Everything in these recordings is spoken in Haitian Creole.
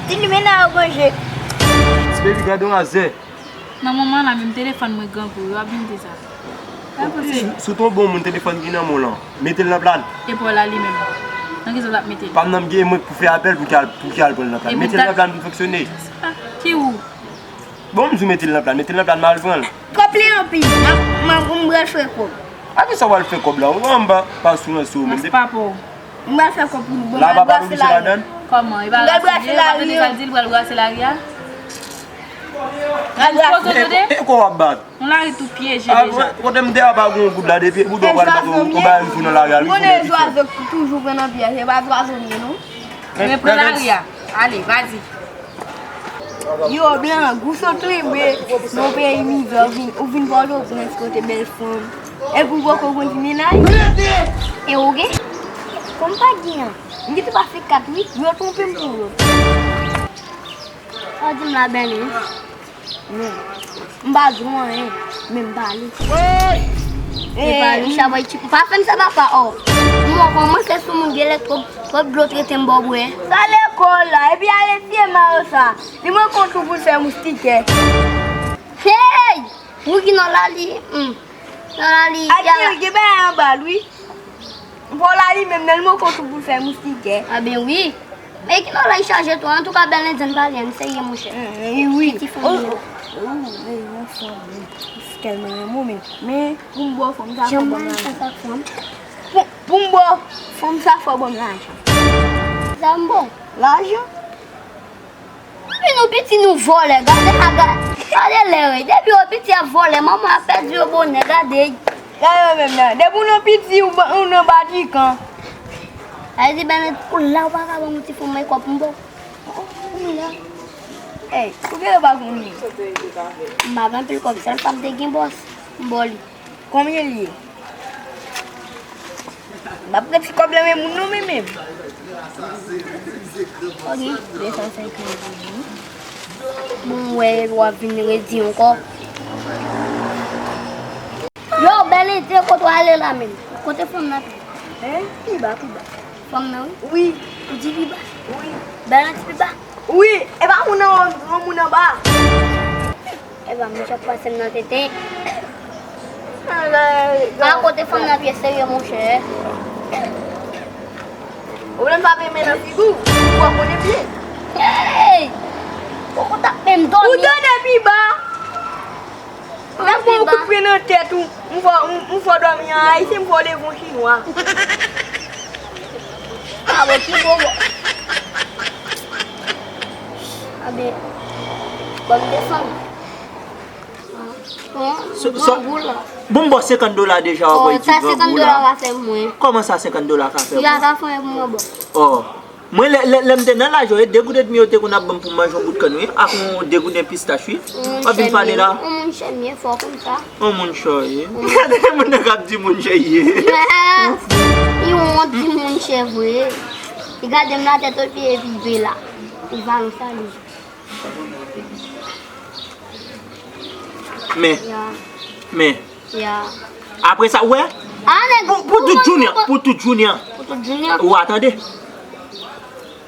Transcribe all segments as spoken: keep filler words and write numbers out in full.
Tini men nan yo gonje. Ti baby gade yon azè. Nan moman la menm telefòn mwen grangou, yo ap vin di sa. Sa pou se. Si, si w te yon bon moun, telefòn ki nan men w lan, mete l nan plat. E pou la li menm. Nan ki sa l ap mete l? Pa m nan m gen mwen pou fè apèl pou ki al, pou ki al pran l nan plat. Mete l nan plat pou fonksyone. Ah, ki ou? Bon, m di w mete l nan plat, mete l nan plat, m al pran l. Kòb li anpil, m ap, m ap, m pral fè kòb. A ki sa w al fè kòb la? Ou anba pa sou nan sou menm. Mas pa pou. M pral fè kòb pou nou. Bon, la m pral pa pa brase lari. Kòman? E pa rasinye, pa tande sa l di l pral brase lari a? Pral brase. E, e, e kò w ap bat? Yon lari tou pyeje deja. Kote m te a pa gen yon goud la, depi bouda w pral bat ou, ou bay m tou nan lari a, wi. Konnen zwazo ki toujou pran nan pyèj, e pa zwazo m ye, non. Repran lari a. Ale, vazi. Yo, blan, gou sot lenbe, nan peyi mizè, ou vin, ou vin Pòtoprens kote bèl fanm. Epi ou poko konn ti mennaj? E ou gen? Kòm pa gen an. M gentan pase kat, wi, yo twonpe m pou yo. Sa w di m la, Bèlens? Non. M pa di w anyen, men m pale. E pa li, chabay ti. Pa fè m sa, papa, o. M wè kòman se sou moun gen lè twòp, twòp dlo trete m ba w bwè. Sa lekòl la, epi ale siye mayo sa. Li manke yon tou pou l fè moustikè. Hey! Ou ki nan la li, hmm. Nan la li, a di, gen bagay anba l, wi. Bon, la li menm nan, li manke yon tou pou l fè moustikè. A ben wi. Men ki nan la li chaje tou. Antouka, bèl endyen pale, ann serye, monchè. Wi. Ti fanm yo. Wi, ansanm, wi. M tèlman renmen w, men, men, pou m ba w fanm sa, fò w ban m lajan. Pou, pou m ba w fanm sa, fò w ban m lajan. Sa m ba w? Lajan. Depi nou piti, nou vòlè. Gade, gade, gade lè yo ye. Depi yo piti, y ap vòlè. Manman ap pèdi yo bonè. Gade. Gade yo menm nan. Depi w nan piti, ou ba-, ou nan batikan. Sa vle di, Bèlens, kou la, ou pa ka ban m yon ti fanm mwen kòb m ba w. Ey, ou genlè pa konnen. M pa gen anpil kòb, sèl fwa m te gen bòs, m ba w li. Konbyen l ye? M ap pran ti kòb lan men moun non, men menm. Ok, de san senkant goud. Bon, m wè w ap vin redi ankò. Yo, Bèlens, kote w ale la menm? Kote fanm nan? Hein? Pi ba, pi ba. Fanm nan, wi. Wi. Ou di pi ba? Wi. Bèlens pi ba? Wi. E pa moun nan, yon moun anba. E pa, monchè, pase m nan tete. A, kote fanm nan pye serye, monchè. Ou menm pa peye men nan figi w, ou pa konnen pye. Hey! Ou kontak menm dòmi. Ou tande pi ba? Lè m pran yon kout pye nan tèt ou, m fè w, m, m fè w dòmi an ayisyen, m fè w leve yon chinwa. A bon, ki bobo. A ben, ban m desann. Bon, bon, bon, la. Bon, m ba w senkant dola deja, w ap wè ti grangou la. Sa senkant dola va fè mwen. Kòman sa senkant dola ka fè mwen? Li a ka fè mwen bon. Oh. Mwen, lè, lè, lè m te nan laj yo, e de goud edmi yo te konn ap ban m pou m manje yon bout kann, wi, ak yon de gouden pistach, wi. W ap vin pale la. Yon moun chè m ye, fò konn sa. Yon moun chè w ye. Gade moun nan k ap di moun chè l ye. Li wont di moun chè vre. Li gade m nan tèt, pye epi l pe la. Li pa yon sali. Men. Men. Ya. Apre sa, w wè? A, nèg, pou, pou tout jounen, pou tout jounen. Pou tout jounen. Ou a tande?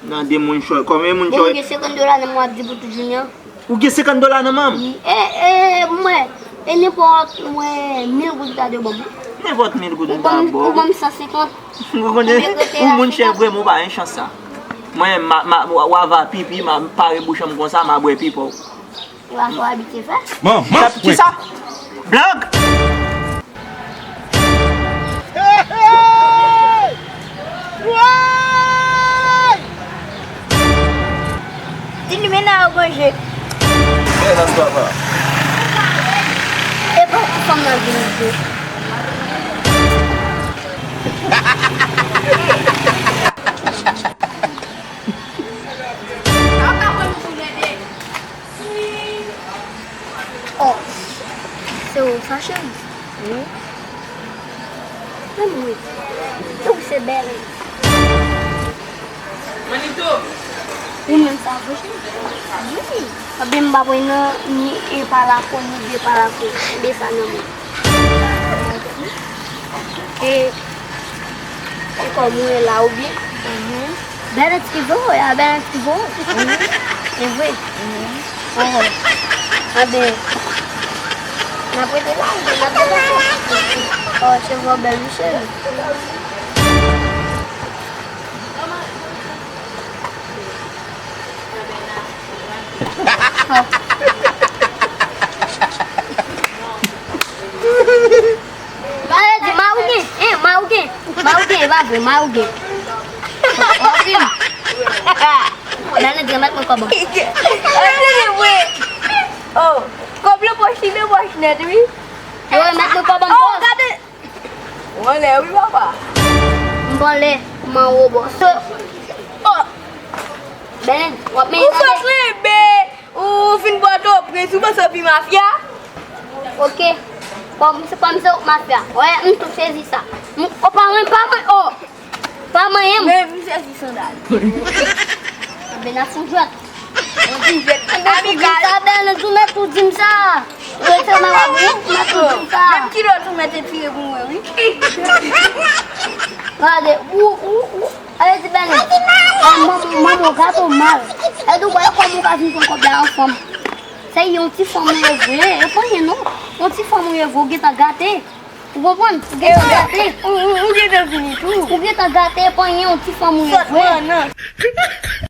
Nan de moun chòy, kòman moun chòy? Bon, m gen senkant dola nan men m, w ap di pou tout jounen. Ou gen senkant dola nan men m? Wi. E, e, mwen, e nenpòt, mwen, mil goud ta dwe ban m. Nenpòt mil goud m ta ba w. Ou ban m san senkant. Ou konnen, ou moun chè vrèman, ou pa gen chans sa. Mwen, ma, ma, w a, w a va pipi, ma pare bouch an m konsa, ma bwè pipi w. Ou pa fò abitye fè? Bon, bon, kisa? Blag! Tini men nan yo gonje. Bèl as papa. E pa pou fanm nan vin tou. Oh, se ou sa, cheri? Wi. Men mwen, se ou se bèl. Ou menm sa vre, cheri? Wi. Ebyen, m pa pran nan ni e palako, ni de palako. Mete sa nan men. E, e kòm ou ye la, ou byen? Mhm. Bèl ti vo, ya bèl ti vo. Mhm. E vre. Mhm. Oh. Anben, n ap rete la, n ap depanse. Oh, cheve w bèl, wi, cheri. Maladi, ma ou gen, hein, ma ou gen, ma ou gen, e pa vre, ma ou gen. Wap ri m. Maladi, remèt mwen kòb an. Maladi, vre. Oh, kòb lan pòch li, men pòch nèt, wi. Yo, remèt mwen kòb an, oh, bòs. Gade. Ou anlè, wi, papa. M pa anlè, kòman ou, bòs? Oh. Bèlen, w ap menye. Ou sot renbe. Ou fin bò Pòtoprens, ou panse w pi mafya? Ok. Kòm se, kòm se ou k mafya. Wè, m tou sezi sa. M, o, pa mwen, pa mwen, o. Pa mwen, m. Men, m sezi sandal. Anben, n ap fè yon jwèt. Yon ti jwèt amikal. Sa, Bèlen, ou mèt tou di m sa. Ou mèt tou di m sa. Menm kilòt ou mèt etire pou mwen, wi. Gade, ou, ou, ou. Ale di Bèlen. Ay, manman, manman, w gate w mal. E di w, wè kòman w ka vin pran kòb la ansanm. Se yon ti fanm ou ye vre, e pa anyen non. Yon ti fanm ou ye vre, ou gentan gate. Ou konprann? Ou gentan gate. Ou, ou, ou gentan vini tou. Ou gentan gate, e pa anyen, yon ti fanm ou ye vre. Sòt mannan.